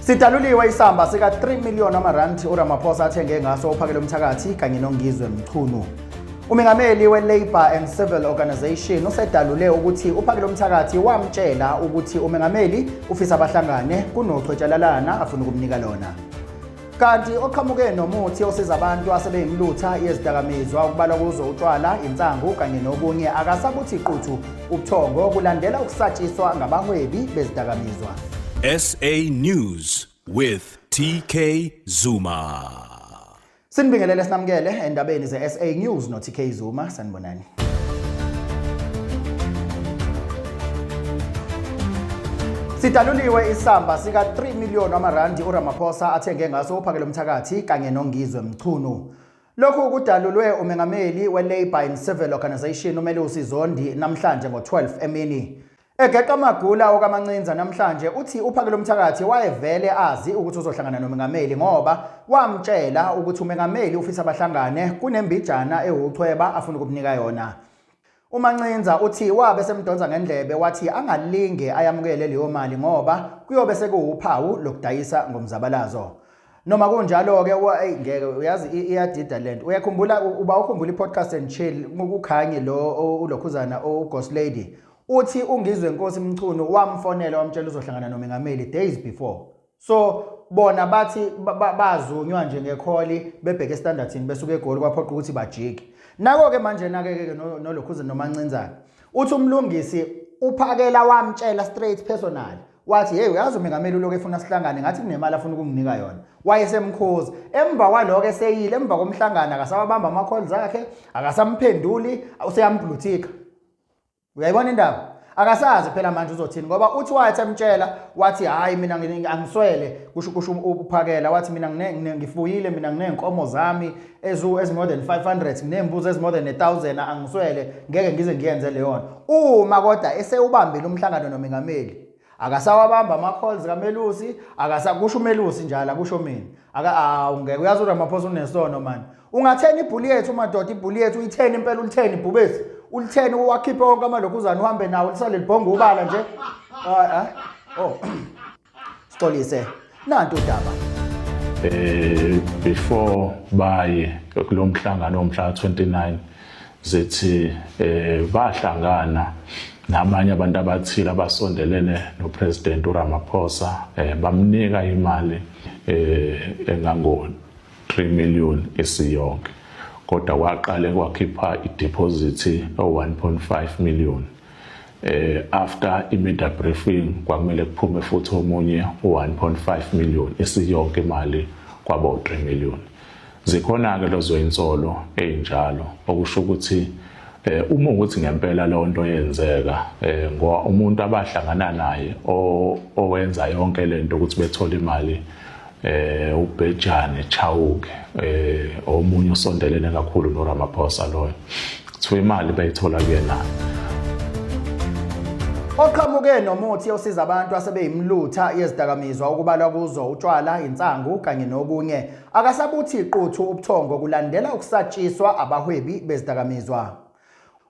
Sidaluliwe isamba sika-3 million amarandi uRamaphosa athenge ngaso uphakele umthakathi kanye noNgizwe Mchunu. Umengameli we-Labour and Civil Organisation usedalule ukuthi uphakele umthakathi wamtshela ukuthi umengameli ufisa bahlangane kunochwetshalalana afuna ukumnika lona. Kanti oqhamuke nomuthi osiza abantu asebeyimlutha yezidakamizwa okubalwa kuzo utshwala, insangu kanye nokunye akasabuthi quthu ubuthongo kulandela ukusatshiswa ngabahwebi bezidakamizwa. SA News with TK Zuma. Sinibingelele sinamukele endabeni ze-SA News no-TK Zuma sanibonani. Sidaluliwe isamba sika-3 million wamarandi uRamaphosa athenge ngaso uphakelo mthakathi kanye noNgizwe Mchunu. Lokhu kudalulwe umengameli we-Labour and Civil Organisation uMelusi Zondi namhlanje ngo-12 emini. Egeqa amagula okaMancinza namhlanje uthi uPhakelumthakathi wayevele azi ukuthi uzohlangana nomengameli ngoba wamtshela ukuthi umengameli ufisa bahlangane kunembijana ewuchweba afuna ukumnika yona. UMancinza uthi wabe semdonsa ngendlebe wathi angalinge ayamukele leyo mali ngoba kuyobe sekuwuphawu lokudayisa ngomzabalazo. Noma kunjalo-ke eyi ngeke uyazi iyadida lento. Uyakhumbula uba ukhumbula i-podcast and chill kukhanye lo ulokhuzana uGhost Lady. Uthi uNgizwe Nkosi Mchunu wamfonela wamtshela uzohlangana nomengameli days before. So bona bathi bazunywa nje ngekholi bebheke estandardsini besuke eGoli kwaphoqa ukuthi bajike. Nako-ke manje nake-ke nolokhuze noMancinzana. Uthi uMlungisi uphakela wamtshela straight personal wathi hey uyazi umengameli uloku efuna sihlangane ngathi kunemali afuna ukunginika yona wayesemkhuza emva kwaloko eseyile emva komhlangano akasawabamba ama-calls akhe akasamphenduli useyambluthika Uyayibona indaba? Akasazi phela manje uzothini ngoba uthi wathi emtshela wathi hayi mina angiswele kusho kusho uphakela wathi mina ngifuyile mina nginey'nkomo zami ezu ezi more than 500 nginembuzi ezi more than 1000 angiswele ngeke ngize ngiyenze leyo nto uma kodwa esewubambile umhlangano nomengameli akasawabamba ama-calls kamelusi akasakusho umelusi njalo akusho mina aka awu ngeke uyazi uRamaphosa unesono mani ungatheni ibhuli yethu madoda ibhuli yethu uyitheni impela ulitheni ibhubesi ulitheni uwakhiphe wonke amalokhuzane uhambe nawo lisale libhonga ubala nje ah oh sixolise nantu udaba Before baye kulomhlangano omhla 29 zithi bahlangana nabanye abantu abathile abasondelene noPresident uRamaphosa bamnika imali engango 3 million isiyonke kodwa kwaqale kwakhipha ideposit o 1.5 million. After i-media briefing kwakumele kuphume futhi omunye u-1.5 million isiyonke imali kwaba u-3 million. Zikhona-ke lezo insolo ey'njalo okusho ukuthi uma ukuthi ngempela leyo nto yenzeka ngoba umuntu abahlangana naye owenza yonke lento ukuthi bethole imali uBhejane Chauke omunye usondelene kakhulu noRamaphosa loyo kuthiwa imali bayithola kuyena. Oqhamuke nomuthi osiza abantu asebeyimlutha yezidakamizwa okubalwa kuzo utshwala, insangu kanye nokunye akasabuthi quthu ubuthongo kulandela ukusatshiswa abahwebi bezidakamizwa.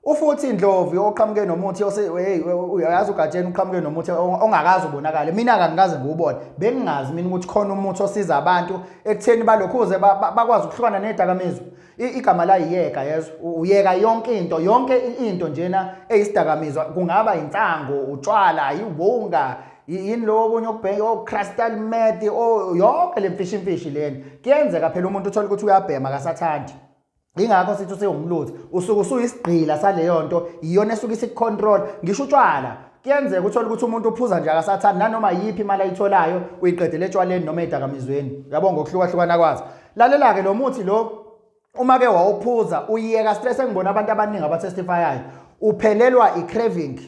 Ufuthi Ndlovu oqhamuke nomuthi hey uyazi uGatsheni uqhamuke nomuthi ongakaze ubonakale mina akangikaze ngiwubone bengingazi mina ukuthi khona umuthi osiza abantu ekutheni balokhuze bakwazi ukuhlukana nedakamizwa igama la yiyeka yezwa uyeka yonke into yonke into njena eyisidakamizwa kungaba insango utshwala iwunga yini lo okunye okubheka o-crystal meth yonke le mfishimfishi lena kuyenzeka phela umuntu uthole ukuthi uyabhema akasathandi ingakho sithi usewumlutho usuke usuyisigqila saleyo nto iyona esuke isikucontrol ngisho utshwala kuyenzeka uthole ukuthi umuntu uphuza nje akasathandi nanoma yiphi imali ayitholayo uyiqedele etshwaleni noma edakamizweni uyabo ngokuhlukahlukana kwazo lalela-ke lo muthi lo uma ke wawuphuza uyeka stress engibona abantu abaningi abatestifyayo uphelelwa i-craving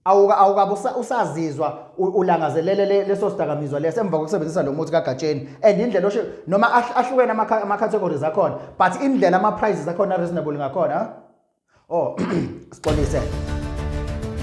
awuka awukabe usazizwa ulangazelele leso sidakamizwa leso emva kokusebenzisa lo muthi kaGatsheni and indlela osho noma ahlukene ama categories akhona but indlela ama prices akhona reasonable ngakhona oh sixolise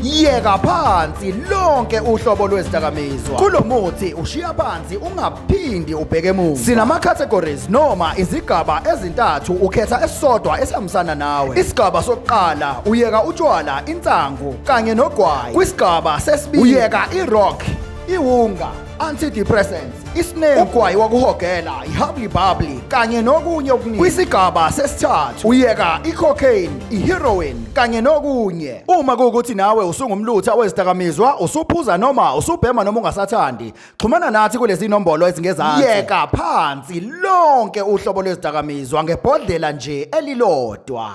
Yeka phansi lonke uhlobo lwezidakamizwa. Kulo muthi ushiya phansi ungaphindi ubheke emuva. Sinama categories noma izigaba ezintathu ukhetha esisodwa esihambisana nawe. Isigaba sokuqala uyeka utshwala, insangu kanye nogwayi. Kwisigaba sesibili uyeka irock. Iwunga, antidepressants, isnake, ugwayi wokuhogela, ihubbly bubbly kanye nokunye okuningi. Kwisigaba sesithathu uyeka icocaine, iheroin kanye nokunye. Uma kuwukuthi nawe usungumlutha wezidakamizwa, usuphuza noma usubhema noma ungasathandi, xhumana nathi kulezi nombolo ezingezansi. Yeka phansi lonke uhlobo lwezidakamizwa ngebhodlela nje elilodwa.